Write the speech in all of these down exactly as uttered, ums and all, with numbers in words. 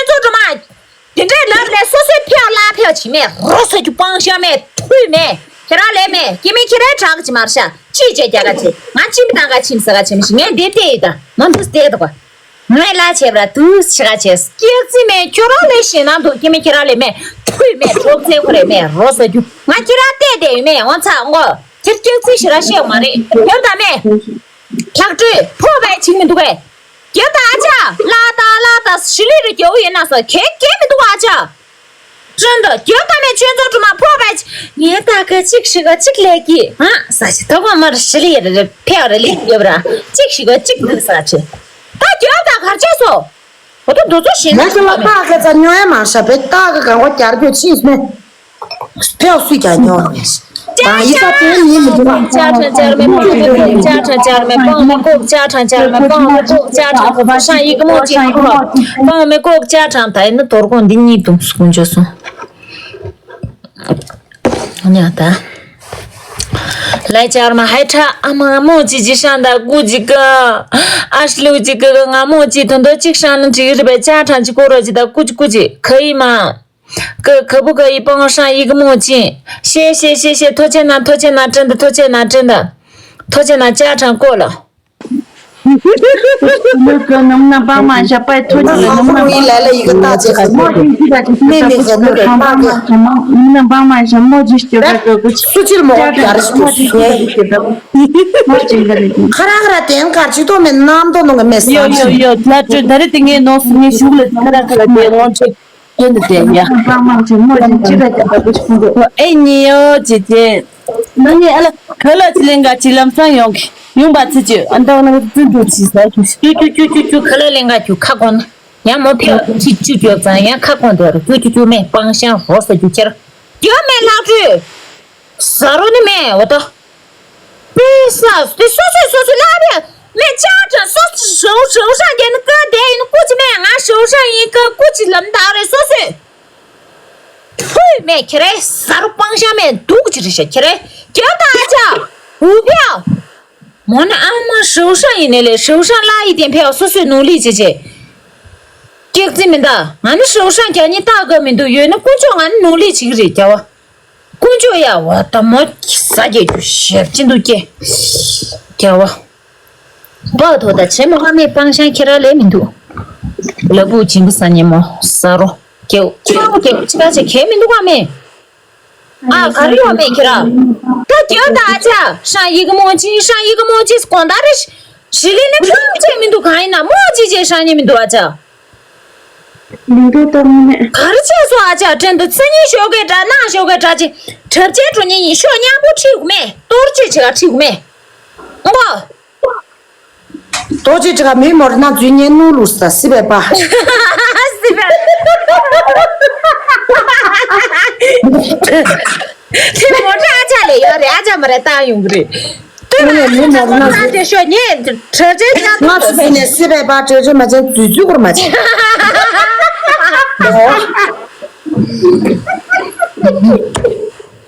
ཁྱེད་ཚོ་སྒྲོལ་མ། དེ་འདྲའི་ལབ་ལས་སོ་སོའི་ཕེ་ལ་ཕེ་བྱེད་མེད་རོ་ཟ་རྒྱུ་སྤང་ཤ་མེད་ཐུལ་མེད། ཁྱེད་རང་ལས་མེད་སྐྱེ་མེད་ཁྱེད་རའི་དྲག་གི་མར་ཤ་ཅི་བྱེད་རྒྱ་ག་ཅི་ང་ཅི་མི་དང་ག་ཅི་མི་ཟ་ག་ཅི་མི་ཤི་ངས་འདི་བལྟས་ཡོད་ད་མ་འདུག་བལྟས་འདུག་ག་ངས་ལ་བྱས་པ་འདུག་ཤི་ག་བྱས་སྐྱེ་རྩི་མེད་ཁྱོད་རང་ལས་ཞེད་སྣང་འདུག་སྐྱེ་མེད་ཁྱེད་རང་ལས་མེད་ཐུལ་མེད་གྲོགས་ཚེ་ཁོ་རེ་མེད་རོ་ཟ་རྒྱུ་ང་ཁྱེད་རང་བལྟས་བསྡད་ཡོད་མེད་འོང་ཚ་འོང་གོ་ཁྱེད་སྐྱེ་རྩི་ཞེ་ར་བཤད་མ་རེད་ཡོད་ད་མེད། ལྷག་སྤྲོད་ཕོ་བས་བྱིང་མི་འདུག་གས། རྒྱབ་དང་ཨ་ཅག་ལགས་དང་ལགས་དང་ཞི་ལི་རུ་རྒྱལ་བོ་ཡིན་ན་ས་གས་གས་མི་འདུག་ཨ་ཅག་བཙོན་དུ་རྒྱབ་དང་མེད་ཅོན་ཚོ་གྲུ་མ་ཕོ་བས་ངས་ད་ག་ཅིག་ཤི་ག་ཅིག་ལས་ཀྱི་ཧ་ས་ཞི་ཐོག་མ་མར་ཞི་ལི་ཡ་རེ་རེ་ཕེ་བ་རེ་ལི་རྒྱབ་ར་ཅིག་ཤི་ག་ཅིག་འདུག་ས་ཆེ་ད་རྒྱབ་དང་གར་ཆེ་སོ་འོ་ད་འདུ་ཚོ་ཞི་ལི་ང་ཚོ་ལ་ཕ་ག་ཚ་ཉོ་ཡ་མ་ཤ་བེ་ད་ག་གང་གོ་རྒྱར་རྒྱུ་ཕྱིན་སོང་། ཕེའོ་སུས་ཀྱང་ཉོ་མེད། ཨ་ཡི་ས་དེ་ནི་མི་འདུག་ཅ་ཁྲ་ཅར་མེ་པང་མེ་ཀོག་ཅ་ཁྲ་ཅར་མེ་པང་མེ་ཀོག་ཅ་ཁྲ་ཅར་མེ་པང་མེ་ཀོག་ཅ་ཁྲ་ཁོ་ཚོ་ཧྲང་ཡིག་མོ་ཅི་ཁོ་པང་མེ་ཀོག་ཅ་ཁྲ་ད་ཡིན་ན་དོར་གོང་འདི་གཉིས་དུང་སུ་ཀུན་ཅོ་སོང་། ཉ་ད། ལའི་ཅར་མ་ཧའི་ཁྲ་ཨ་མ་མོ་ཅི་ཅི་ཧྲང་ད་ཀུ་ཅི་ཀ་ཨ་ཤ་ལུ་ཅི་ཀ་ང་མོ་ཅི་དོན་དོ་ཅིག་ཧྲང་ན་འགྲིག་རེད་པས། ཅ་ཁྲ་ཅི་ཀོ་རོ་ཅི་ད་ཀུ་ཅི་ཀུ་ཅི་ཁ་ཡི་མ། ཀ་ཁ་བུ་ཀ་ཡི་པང་ཧྲང་ཡིག་མོ་ཅི། ཤེ་ཤེ་ཤེ་ཤེ་ཐོ་ཆེ་ན་ཐོ་ཆེ་ན་ཀྲན་ད་ཐོ་ཆེ་ན་ཀྲན་ད། ཐོ་ཆེ་ན་ཅ་ཁྲ་ཀོ་ལ། ནུ་ཀ་ནམ་ན་པང་མ་ཞབས་པའི་ཐོ་ཆེ་ལ་ནམ་ན་པང་མ་ཞབས་མོ་ཅི་ཞིག་ཏུ་ད་ཀ་ཀ་ནམ་ན་པང་མ་ཞབས་མོ་ཅི་ཞིག་ཏུ་ད་ཀ་ཀ་སུ་ཅིལ་མོ་ཡ་རེ་ཞིག་ཏུ་སུ་ཡ་ཞིག་ཏུ་ད་མོ་ཅི་འགའ་རེ་ཁ་ར་ཁ་ར་དེན་ཁར་ཅིག་ཏོ་མེ་ནམ་ཏོ་ནོ་ག་མེ་ཡོ་ཡོ་ཡོ་ལ་ཅོ་ད་རེ་ཏི་ངའི་ནོ་སུ་ངའི་ཞུག་ལ་ཁ་ར་ཁ་ར་དེ་ངོ་ཅོ། ཡོད་འདི་དེ་ཡ། ཨེ་ཉི་ཡོ་ཅི་ཅི། ནི་ཨ་ལ་ཁ་ལ་ཅི་ལེན་ག་ཅི་ལམ་སང་ཡོང་གི་ཡོང་པ་ཚི་ཅི་ཨ་འདའ་ནི་ཙི་འདུ་ཅི་ཟ་ཅུ་ཅུ་ཅུ་ཅུ་ཅུ་ཁ་ལ་ལེན་ག་ཅུ་ཁ་གོ་ན་ཡ་མོ་ཕེ་ཅི་ཅུ་ཅུ་ཙང་ཡ་ཁ་གོ་འདོར་ཅུ་ཅུ་ཅུ་མེ་པང་ཤང་རོ་ས་ཅུ་ཁྱེར་ཡོ་མེ་ལག་ཅུ་ཟ་རོ་ནི་མེ་འོ་ཏོ། པེ་ས་དེ་སོ་སོས་སོ་སོའི་ལག་པས་མེ་ཅག་ཅག་སོ་སོ་ཞའོ་ཞའོ་ཧྲང་རྒྱལ་ནི་ཀ་དེ་ཡིན་ཀུ་ཅི་མེ་ང་ཞའོ་ཧྲང་ཡིན་ཀ་ཀུ་ཅི་ལམ་དག་རེད་སོ་སོས། ཕུའི་མེ་ཁྱེད་རེ་ཟ་རུ་པང་ཤ་མེ་འདུག་ཅི་རེད་ཤ་ཁྱེད་རེ་རྒྱབ་དང་ཨ་ཅག་འུ་ཕྱག་མོ་ནི་ཨ་མ་ཞའོ་ཧྲང་ཡིན་ནི་ལས་ཞའོ་ཧྲང་ལ་ཡི་དེ་ཕེ་སོ་སོས་ནོར་ལི་ཅི་ཅི། སྐྱག་རྫི་མི་འདའ་ང་ནི་ཞའོ་ཧྲང་རྒྱ་ཉི་ཏག་ག་མི་འདུག་ཡོད་ནི་དཀོན་མཆོག་ང་ནི་ནོར་ལི་ཅིག་རེད་རྒྱ་བ། དཀོན་མཆོག་ཡ་བ་ད་མོ་ཟ་རྒྱལ་རྒྱུ་ཞབས་ཅི་འདུག་ཀྱེ། རྒྱལ་བ། བག་ཐོག་ད་བྱེ་མོ་ཨ་མའི་པང་ཤང་ཁྱེད་ར་ལས་མི་འདུག་ལ་བུ་སྦྱིན་པ་ཟ་ཉེ་མོ་ཟ་རོ། རྒྱལ་རྒྱལ་རྒྱལ་ཅི་ག་ཅི་གལ་མི་འདུག་ཨ་མས། ཨ་ག་རེ་ཡོད་མེད་ཁྱེད་ར། ད་རྒྱལ་ད་ཨ་ཅག་ཧྲང་ཡིག་མོ་ཅི་ཧྲང་ཡིག་མོ་ཅི་དགོང་དག་རེ་ཞི་ལི་ནི་ཁྱོད་ཅེས་མི་འདུག་གང་ཡིན་ན་མོ་ཅི་ཅེས་ཧྲང་ཉེ་མི་འདུག་ཨ་ཅག་མི་འདུག་ད་དངོས་གནས། གར་ཆགས་སོ་ཨ་ཅག་ཁྲེན་ཏུ་ཚེ་ཉིན་ཞོགས་ཀས་འདྲ་ནང་ཞོགས་ཀས་འདྲ་ཅི། གྲབས་ཆེན་འགྲོ་ཉིན་ཡིན་ཤོག་མཉམ་པོ་ཁྲིད་དགོས་མེད་གཏོར་བཅོས་བྱེད་ག་ཁྲིད་དགོས་མེད། ཨོ། གཏོར་བཅོས་བྱེད་ག་མི་མོར་ན་འཛུལ་ཉན་ནུ་ལུ་ས་སི་བས་པ། སི་བས། དེ་མོ་ཏྲ་ཨ་ཅག་ལས་ཡོད་རེད་ཨ་ཅག་མ་རེད་བཏང་ཡོང་གི་རེད། ལྟོས་ང་ནས་མི་ནོར་ན་ཨ་ཅག་ཤོ་ངས་གྲོས་ཆོད་ཉག་ང་ཚོ་ཟིན་ནས་སྲིད་པའི་བར་གྲོས་ཆོད་མ་བྱས་འཛུལ་འཛུལ་སྐོར་མ་བྱས།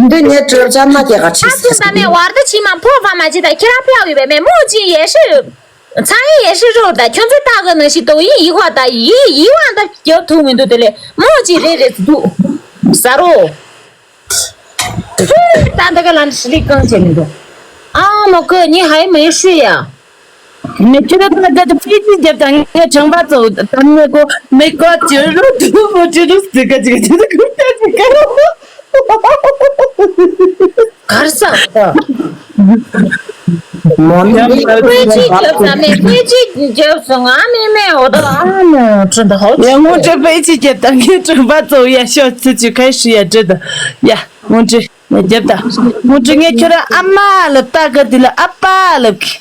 འདི་ངས་གྲོས་ཆོད་མ་རྒྱག་ག་ཁྲིད་ཨ་སུ་ས་མེ་བར་དུ་ཕྱི་མ་ཕོ་བ་མ་བྱེད་ད་ཁྱེད་རང་ཕེའུ་ཡོད་པའི་མེ་མོ་ཅི་ཡེ་ཤེས་ཡོད། ཚང་ཡི་ཡེ་ཤེས་རོ་ད་ཁྱོད་ཚོའི་ལྟ་གི་ནང་བཞིན་དོ་ཡིན་ཡིག་བ་ད་ཡིན་ཡིག་བ་ད་རྒྱབ་ཐུག་མི་འདུག་དེ་ལས་མོ་ཅི་རེད་རེད་འདུག་ཟ་རོ། ད་འདི་ག་ལ་ནི་ཧྲི་ལི་གང་བྱེད་མི་འདུག་ཨ་མ་ཀོ་ནི་ཧའི་མེ་ཧྲི་ཡ། མི་ཁྱོད་ད་ད་ད་ཕི་ཅི་རྒྱབ་དང་ངས་དྲང་པ་ཚོ་ད་ངས་གོ་མི་གོ་ཅི་རུ་དུ་མོ་ཅི་རུ་སི་ག་ཅི་ག་ཅི་ག་ཅི་ག་གར་ས་ད། མོ་ནི་ཕི་ཅི་རྒྱབ་ས་མེད་ཕི་ཅི་རྒྱབ་སོང་ང་མེ་མེ་འོ་ད་ཨ་མ་ཁྲི་ད་ཧོ་ཡ་ངོ་ཅི་ཕི་ཅི་རྒྱབ་དང་ངས་དྲང་པ་ཚོ་ཡ་ཤོ་ཚི་ཅི་ག་ཧྲི་ཡ་དྲི་ད་ཡ། ངོ་འདྲི་ངས་རྒྱབ་ད། ངོ་འདྲི་ངས་ཁྱོད་རང་ཨ་མ་ལབ་ལྟ་ག་འདི་ལ་ཨ་ཕ་ལབ་གི་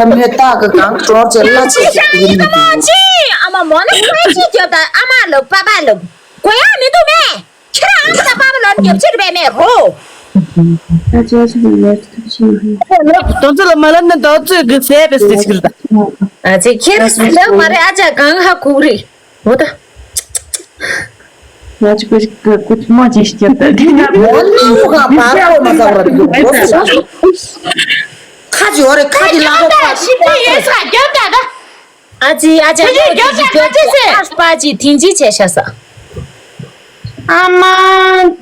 ཨ་མའི་ལྟ་ག་གང་གྲོར་བྱེད་ལ་ཅི་ཞིག་ཡིན་ཨ་མ་ཅི་ཨ་མ་མོ་ནི་ཁོས་ཅི་རྒྱབ་ད་ཨ་མ་ལབ་པ་པ་ལབ་གོ་ཡ་མི་འདུག་མེ་ཁྱོད་རང་ཨ་མ་དང་པ་པ་ལབ་རྒྱབ་ཕྱིར་བས་མེ་རོ། ཨ་ཅག་ཞིག་ཡོད་ཐུབ་ཆེ་ན། དོན་ཚོད་ལ་མ་ལབ་ན་དོ་ཚོད་གི་ཟས་པའི་ཟས་ཞིག་རེད་ད། ཨ་ཅེ་ཁྱེད་རང་ལབ་མ་རེད་ཨ་ཅག་གང་ཧ་གོ་གི་རེད། འོ་ད། ང་ཅི་ཀུ་ཀུ་ཀུ་མོ་ཅི་ཞིག་ད་དེ་ན་མོ་ནི་མོ་ག་པར་གོ་མ་ཟ་བར་འདུག་ཁ་ཅི་འོ་རེད་ཁ་ཅི་ལ་གོ་པ་ཞིག་ད་ཡོད་ས་རྒྱབ་ད་ད། ཨ་ཅི་ཨ་ཅག་ཁ་ཅི་རྒྱབ་ད་ཁ་ཅི་ཟེར། ཨ་པ་ཅི་དིང་ཅི་བྱས་ཤ་ས། ཨ་མ།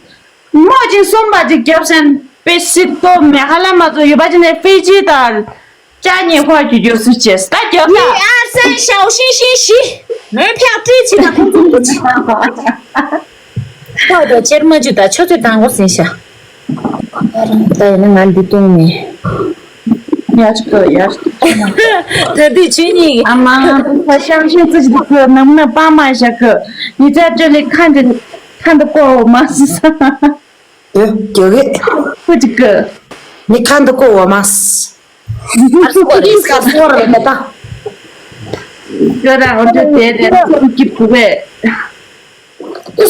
མོ་ཅི་སོམ་པ་ཅི་རྒྱབ་སན་པེ་སི་ཏོ་མེ་ཧ་ལ་མ་ཚོ་ཡོད་པ་ཅི་ནས་ཧྥི་ཅི་དང་། ཅ་ཉེ་ཧོ་ཀྱི་རྒྱུ་སུ་བྱས་ད་རྒྱབ་ད། ཨར་སན་ཤའོ་ཤིང་ཤིང་ཤི། མོས་ཕྱག་བྲིས་ཕྱིན་ན་ཁོང་ཚོ་ཀུ་ཅི། ཁོ་དང་ཅེར་མ་ཅུ་ད་ཆུ་ཚོད་དང་པོ་ཟིན་ཤ། ད་ཡིན་ན་ང་འདི་བཏུང་མེད། ཡར་ཅིག་ཡར་ཅིག་ད་འདི་ཆོས་ཉིད། ཨ་མ་ཁ་ཤམ་ཤེས་ཙི་ཅི་ཁོ་ནམ་ན་པ་མ་ཤ་ཁོ་ཉི་ཚ་སྤྲོད་ལེ་ཁ་འདི་ཁ་འདི་ཀོ་མ་སི་ས། ཨེ། རྒྱག་གི་ཁོ་ཅིག་གི་ནི་ཁ་འདི་ཀོ་བ་མ་སི། ཨ་སི་ཀོ་རེ་སི་ཀ་སི་ཀོ་རེ་མེ་ཏ། ཀ་ར་འོན་ཏེ་དེ་དེ་ཀི་ཀུ་བེ། ཏུ་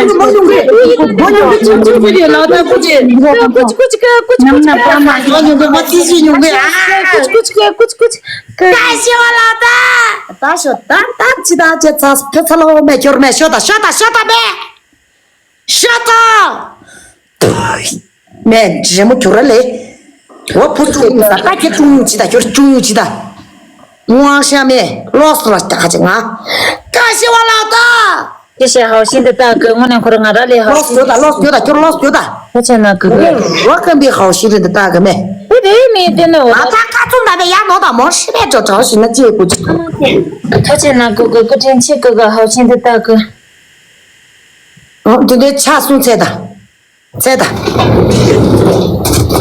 ཡོང་གི་མོ་ཡོང་གི་མོ་ཡོང་གི་ཅིག་ཅིག་ཅིག་ལོ་ད་ཀུ་ཅི་ཀུ་ཅི་ཀུ་ཅི་ཀུ་ཅི་ཀུ་ཅི་ཀུ་ཉམས་ན་པ་མ་ཡོང་གི་མོ་ཅི་ཅི་ཡོང་གི་ཨ། ཀུ་ཅི་ཀུ་ཅི་ཀུ་ཅི་ཀུ་ཅི་ཀུ་ཀ་ཤི་བ་ལོ་ད། ད་ཤོ་ད་ད་ཅི་ད་ཅི་ཚ་ཕེ་ཚ་ལོ་མེ་ཁྱོར་མེ་ཤོ་ད་ཤོ་ད་ཤོ་ད་མེ། ཤོ་ད། མེ་རི་མོ་ཁྱོར་ལེ། འོ་བུ་ཅུང་ཡུ་ས་ད་ཁྱེད་ཅུང་ཡུ་ཅི་ད་ཁྱོར་ཅུང་ཡུ་ཅི་ད། ངོ་ཤ་མེ་ལོ་སུ་ལ་ད་ཁ་ཅི་ང་། ཀ་ཤི་བ་ལོ་ད། 谢谢，好心的大哥，我那会儿俺这里好 ལོ་སུ་ད་ལོ་སུ་ད་ཁྱོར་ལོ་སུ་ད། 他在那哥哥。 རོ་ཁམ་པི་ཧའོ་ཤི་རི་འདི་ཏ་གི་མེ། 我的妹的呢，我 ང་ད་ཁ་ཚུམ་ད་པའི་ཡ་ནོ་ད་མོ་ཤི་པའི་ཅོ་ཅོ་ཤི་ན་ཅི་གུ་ཅི། 他在那哥哥，哥真气哥哥，好心的大哥。 འདི་འདི་ཆ་སུང་ཚེ་ད། ཚེ་ད།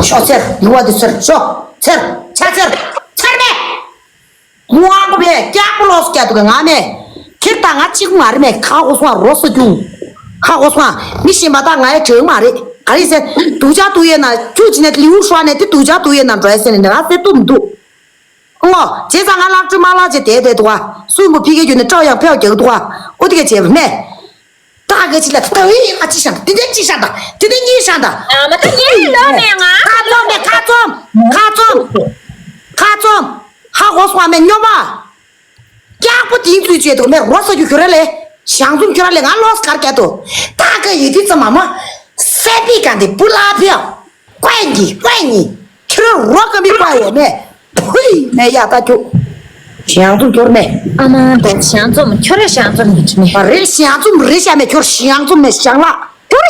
ཤོ་ཚེར་ཡུ་བ་འདི་ཚེར་ཤོ་ཚེར་ཆ་ཚེར་ཚེར་མེ། མུ་ཨང་གོ་བས་སྐྱག་པོ་ལོག་སྐྱག་འདུག་ག་ང་མེ། ཁྱེར་དང་ང་གཅིག་པུ་ང་རེ་མེ་ཁ་ཧོ་སོང་རོ་སོ་ཀྱུ། ཁ་ཧོ་སོང་མི་ཤེས་མ་ད་ང་ཡ་གྲོད་མ་རེད་ག་རེ་ཟེར། དུག་ཅག་དུ་ཡེ་ན་ཁྱུ་ཅི་ནས་ལིའུ་ཧྲ་ནས་དེ་དུག་ཅག་དུ་ཡེ་ན་འགྲོ་ཡ་ཟེར་ནས་ང་ཟེར་ཏུ་མི་འདུག་ཨོ་བྱས་ཙང་ང་ལག་བྲིས་མ་ལག་བྱས་དེ་དེ་འདུག་ག་སུན་པོ་ཕི་གེ་རྒྱུ་ནས་སྐྲ་ཡང་ཕེའུ་རྒྱག་འདུག་ག་ཨོ་དེ་ག་བྱས་པ་མེ། ད་ག་ཅི་ལ་ད་ཨི་ཨ་ཅི་ཤང་དེ་འདྲ་ཅི་ཤང་ད་དེ་འདྲ་གཉིས་ཤང་ད། ཨ་མ་ད་ཉིན་ལོ་ནས་ང་ཁ་ཚོམ་མེ་ཁ་ཚོམ་ཁ་ཚོམ་ཁ་ཚོམ་ཧ་གོ་སོང་མེ་སྨྱོན་པ། སྐྱག་པོ་དེང་ཚུལ་བྱས་འདུག་མེ་རོ་ས་རྒྱུ་ཁྱོད་ར་ལས་ཞང་ཚོམ་ཁྱོད་ར་ལས་ང་ལོ་ས་གར་སྐྱ་དོ། ད་ག་ཡི་དི་ཙམ་མ་མ་སེ་པི་ག་འདི་པུ་ལ་ཕི་ཨ། ཀོས་ཉི་ཀོས་ཉི། ཁྱོད་རོ་ཀ་མི་ཀོས་ཡོ་མེ། ཕུའི་མེ་ཡ་ད་ཁྱོད། ཞང་ཚོམ་ཁྱོད་མེ། ཨ་མ་ད་ཞང་ཚོམ་ཁྱོད་ར་ཞང་ཚོམ་ཡིན་མེ། རེ་ཞང་ཚོམ་རེ་ཤ་མེ་ཁྱོད་ཞང་ཚོམ་མེ་ཞང་ལ། ཁྱོད་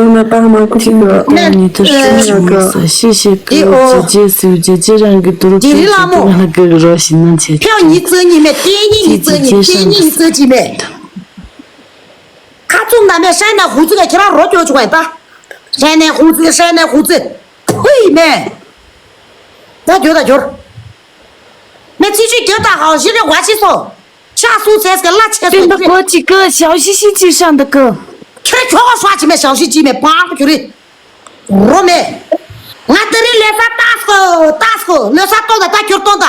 ཤོག་ན་པང་མང་ཁུ་ཤིག་གི། ཨོ་ནི་དུ་ཤོག་ཤོག་མ་ས་ཤེས་ཤེས་ཀི། ཨོ་ཇེ་ཇེ་སུ་ཇེ་ཇེ་རང་གི་དུ་རུ་ཁེ་ཇེ་དུ་ང་གི་རོ་ཤི་ན་ཆེ། ཕེའོ་ཉི་ཙི་ཉི་མེ་ཏེ་ཉི་ཉི་ཙི་ཉི་ཏེ་ཉི་ཉི་ཙི་ཅི་མེ། ཁ་ཙུམ་ན་མེ་ཧྲན་ན་ཧུ་ཙི་ག་ཁྱེད་རང་རོ་ཅོ་ཅུ་ག་ཡིན་ད། ཧྲན་ན་ཧུ་ཙི་ཧྲན་ན་ཧུ་ཙི། ཕུ་ཡི་མེ། ད་འགྱོ་ད་འགྱོ། མེ་ཚི་ཆུ་འགྱོ་ད་ཧའོ་ཞི་རེ་ཝ་ཆི་སོ། ཆ་སུ་ཚེས་ཀྱི་ལ་ཆེ་སོ། སྟོན་པ་གོ་ཅི་ཀི་ཞའོ་ཤི་ཤི་ཅི་ཧྲན་ད་ཀི། ཁྱེད་ཁྱོ་ག་ཧྲ་ཅི་མེ་ཞའོ་ཤི་ཅི་མེ་པང་པོ་ཁྱོ་རི། རོ་མེ། ང་དེ་རིང་ལས་ས་ཏཱ་སྐོ་ཏཱ་སྐོ་ལས་ས་སྟོན་ད་ད་ཁྱོ་སྟོན་ད།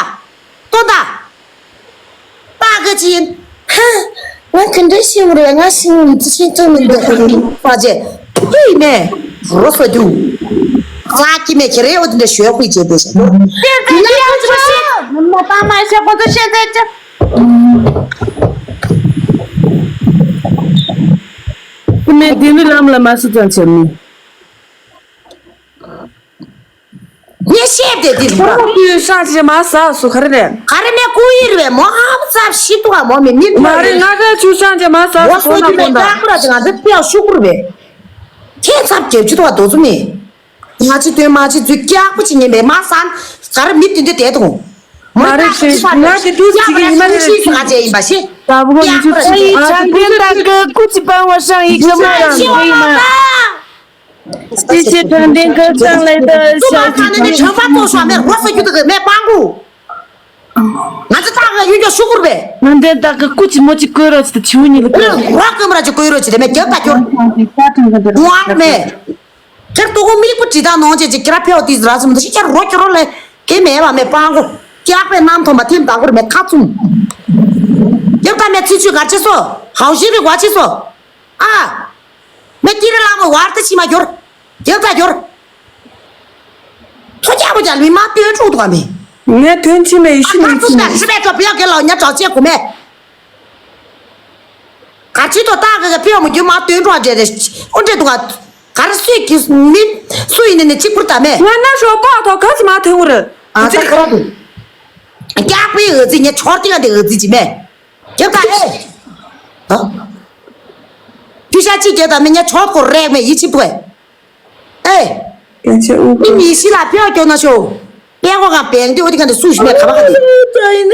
སྟོན་ད། ཏཱ་གི་ཅི་ཡིན། ཧ། ང་ག་འདྲ་ཤེས་མི་རེད། ང་ཤེས་མི་ཅི་ཤེས་ཐུབ་མི་འདུག་ཧྥ་ཅེ། ཕུ་ཡི་མེ། རོ་སོ་རྒྱུ། ཧྥ་ཀི་མེ་ཁྱེད་རེ་འོ་དེ་འདྲ་ཞོལ་ཁུའི་བྱེད་དེ་ཤ། ཡིན་ན་ཁོ་ཚོ་ཤེས། མ་པ་མ་ཤེས་ཁོ་ཚོ་ཤེས་ཟེར་ཅི། ཀི་མེ་དེ་ནི་ལམ་ལ་མ་སུ་ཙམ་བྱེད་མི། ངས་བཤད་བསྡད་དེ་རེད་པ། ཁོ་རང་ཀུའི་ཧྲང་ཅེ་མ་ཟ་སུ་ག་རེ་རེད། ག་རེ་མེད་ཀུའི་རེད་པས་མོ་ཨ་ཙབ་ཤི་ཏུ་ག་མོ་མི་མི་མ་རེད། ང་ག་ཆུ་ཧྲང་ཅེ་མ་ཟ་སུ་ཁོ་ན་ཁོ་ན་ཀྱི་མེད་ཀྱག་པོ་ར་ཅེ་ང་འདི་ཕེའོ་ཤུ་གུར་བས། ཁྱེད་ཚབ་རྒྱབ་ཆུ་ཏུ་ག་དོ་ཚུ་མེད། ང་ཅི་དོན་མ་ཅི་ཚུ་ཀྱག་པོ་ཅི་ཉན་པས་མ་ཟ་ག་རེ་མི་དེ་འདྲ་བསྡད་དུ། མ་རེད་ཤི་ང་ཅི་ཏུ་ཅི་གི་ཉི་མ་རེད་ཤི་ང་ཅེ་ཡིན་པ་ཤི། ད་བུ་གོ་མི་ཚུ་ཀྱག་པོ་ར་ཅི་ཨ་ཅི་ཀུ་ཅི་པང་བ་ཧྲང་ཡིག་གི་མ་རང་ཡིན་མ། སྤྱི་ཆེ་དྲང་བདེན་ཁ་སང་ལས་ད་ཤ་ཚུ་མ་ཚ་ནི་ནི་ཁྲང་ཧྥ་ཏོ་ཤ་མེ་རོ་ས་རྒྱུ་དག་མེ་པང་གུ། ང་ཚོ་ཏག་ག་ཡུན་གྱོ་ཤུ་གུར་བས། ང་འདྲེན་ཏག་གི་ཀུ་ཅི་མོ་ཅི་བཀོད་རོགས་ཅི་ད་ཆུ་ཉི་གི་རོ་ཀུ་མ་ར་ཅི་བཀོད་རོགས་ཅི་དེ་མེ་རྒྱབ་ད་ཁྱོར། ཝང་མེ། ཁྱེར་ཏོ་གོ་མིག་པུ་ཅི་ད་ནོང་ཅེ་ཅི་ཁྱེར་ཕེའོ་ཏིས་ར་སུ་མི་ད་ཤི་ཁྱེར་རོ་ཁྱོ་རོ་ལེ་གེ་མེ་བ་མེ་པང་གུ། ཀྱག་པའི་རྣམ་ཐོམ་པ་ཐིམ་དང་གུར་མེ་ཁ་ཚུམ། རྒྱབ་ད་མེ་ཚི་ཆུ་གར་ཅི་སོ། ཧའོ་ཞི་རི་ག་ཅི་སོ། ཨ། མེ་ཀི་རི་ལ་མོ་ཝར་ཏི་ཆི་མ་གྱོར། གྱོར་ཙ་གྱོར། ཐོ་ཅག་པོ་ཅག་ལུས་མ་ཏོན་ཕྲུག་ཏུ་བ་མེ། ངས་དོན་ཆི་མེ་ཡི་ཤི་ཨ་མི་ཁ་ཚུགས་ཆི་མེ། ད་ཧྲི་མེ་ཏོ་པི་ཡ་གེ་ལ་ཉ་ཅག་ཅེ་གུ་མེ། ག་ཅི་ཏོ་ཏག་གི་གི་ཕི་ཡ་མོ་གྱོ་མ་ཏོན་ཕྲུག་འདྲེ་རེ། ཨོ་འདྲེ་ཏུ་ག་ག་རེ་སུས་ཀྱི་མི་སུ་ཡིན་ནི་ནི་གཅིག་པུར་ད་མེ། ང་ན་ཤོ་པོ་ཐོ་ག་ཚི་མ་ཐེ་འུ་རེ། ཨ་ཙི་ཁོ་ར་དུ། ཀྱག་པི་འུ་ཙི་ཉ་ཆོར་ཏི་ག་དེ་འུ་ཙི་ཅི་མེ། རྒྱབ་ད་ཨེ། ཨ། ཕི་ཤ་གཅིག་རྒྱབ་ད་མི་ཉ་ཆོག་ཁོ་རེག་མེ་ཡི་ཆིབ་ཏུ་ཨེ། ཨེ། སྐད་ཆ་དབུགས་མི་མི་ཤི་ལ་ཕེའོ་སྐྱོ་ན་ཤོ། པེ་གོ་ག་པེང་ཏི་འོ་ཏི་ག་འདི་སུ་ཤི་མེ་ཁ་བ་ག་འདི། ད་ཡིན་ན།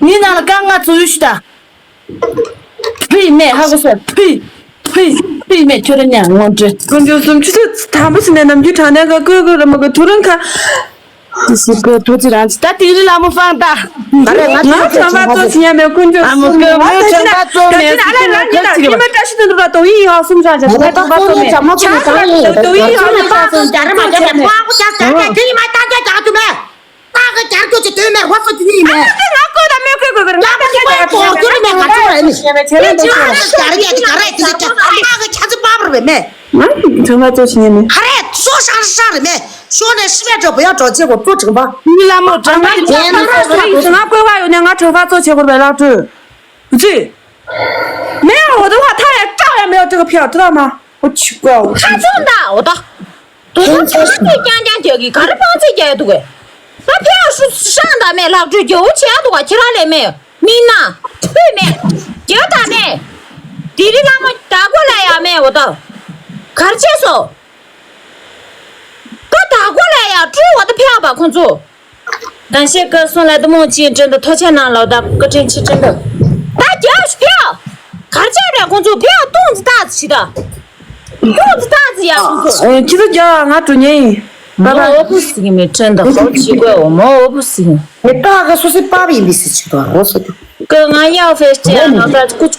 ངའི་ནང་ལ་རྐང་ང་ཚོ་ཡོད་ཤི་ད། ཕུས་མེད་ཧ་གོ་སོང་། ཕུས། ཕུས། ཕུས་མེད་ཁྱོད་ར་ཉག་ངོ་འདྲེ། དཀོན་མཆོག་གསུམ། ཆུ་ཚོད་དང་པོ་ཕྱི་ནས་ནམ་རྒྱུན་དྲང་གནས་ཀ་བཀོད་དགོས་ར་མ་དགོས། ཐོ་རངས་ཁ། དེ་ཞིག་གི་ཐོ་ཅི་རང་ཅི་ད་དིང་རི་ལ་མོ་ཧྥང་ད། ང་ཁྲོན་པ་ཚོ་ཞིག་ཡ་མེད། དཀོན་མཆོག་གསུམ། ང་ད་ཕྱི་ན་ད་ཕྱི་ན་ཨ་ལས་རང་ཉིད་ལ་ཉི་མ་བཀྲ་ཤིས་དོན་གྲུབ་ལ་དོ་ཡིན་ཡང་གསུམ་རང་ཅག་ད་ཁྲོན་པ་ཚོ་མེད། དོ་ཡིན་ཡང་གསུམ་རང་ཅག་ད་ཁྲོན་པ་ཚོ་རྒྱ་རི་མ་རྒྱ་མེད་ཕོ་ཨ་ཁོ་རྒྱ་རྒྱ་རྒྱ་དེ་ཡིན་མ་ད་རྒྱ་རྒྱ་རྒྱ་ཐུ་མེད། ད་གི་རྒྱ་རྒྱ་ཅི་དོན་མེད་ཧོ་སོ་དེ་ཡིན་མེད། ང་བཀོད་དང་མི་བཀོད་དགོས་པར་ང་ད་ཁྱེད་ཀྱི་དོར་རྒྱུ་རེད་མེད། ང་ཚོ་རེད་མི་ཤེས་པའི་ཆེད་ལས་འདུག་ཤེས་པ་རེད། རྒྱ་རི་རྒྱ་དེ་ག་རེད་དེ་ད་ང་གི་ཆ་ཚི་པ་པར་བས་མེད། ང་ཁྲོན་པ་ཚོ་ཞིག་ཡིན་མེད། ཧ་རེད་སོ་ཧྲ་ཧྲ་རེད་མེད། ཤོ་ནས་ཤི་བས་འགྲོ་བ་ཡ་འགྲོ་ཚེ་གོ་ཚོ་ཁྲོན་པ། མི་ལ་མོ་དྲང་པ་ཡིན་ན་ང་བཀོད་པ་ཡོད་ནས་ང་ཁྲོན་པ་ཚོ་བྱེད་དགོས་པའི་ལག་འཕྲོད། ཅི། མེ་འོ་དོ་ཧ་ཐ་རེ་ཀྲ་ 没有这个票，知道吗？我去过，我去。 ཁ་ཚོན་ད་འོ་ད། དོ་དོ་ཚང་ཚོས་རྐྱང་རྐྱང་རྒྱག་གི་ག་རེ་དཔང་ཚིག་རྒྱག་ཡ་འདུག་གས། ད་ཕེ་ཨ་ཧྲུ་ཧྲང་ད་མེད་ལག་འགྲོས་རྒྱག་འོ་བྱེད་ཡ་འདུག་ག་ཁྱེད་རང་ལས་མེད། མི་ན་ཕུད་མེད། རྒྱ་ད་མེད། དེ་རི་ལ་མ་ད་གོ་ལ་ཡ་མེད་འོ་ད། གར་བྱས་སོ། ད་ད་གོ་ལ་ཡ་སྤྲུལ་བ་ད་ཕེ་ཨ་བ་ཁོང་ཚོ། ད་ཤེས་ཀ་སོང་ལ་ད་མོ་ཅི་དྲན་ད་ཐོ་ཆ་ནང་ལ་ད་བཀའ་དྲིན་ཆེ་དྲན་ད། ད་རྒྱ་ཕེ་ཨ། གར་བྱས་རེད་ཁོང་ཚོ་ཕེ་ཨ་སྟོང་ཙི་ད་ཙི་ཤི་ད། ཡོད་ད་ཟེར་ཡ་ཁོང་ཚོ། ཨེ་ཁྱི་ཚོ་རྒྱ་ང་འགྲོ་ཉེ་ཡིན། མོ་བོ་བུ་ཟིག་མི་ཁྲོན་ད་ཧོ་ཆི་གོ་འོ་མོ་བོ་བུ་ཟིག་མི་ཏག་ག་སོ་སོའི་པ་བི་ཡིན་པའི་སི་ཆི་དོ་ཧོ་སོ་དུ། ཀ་ང་ཡའོ་ཧྥེ་ཅི་ཨ་ནོ་ད་ཀུ་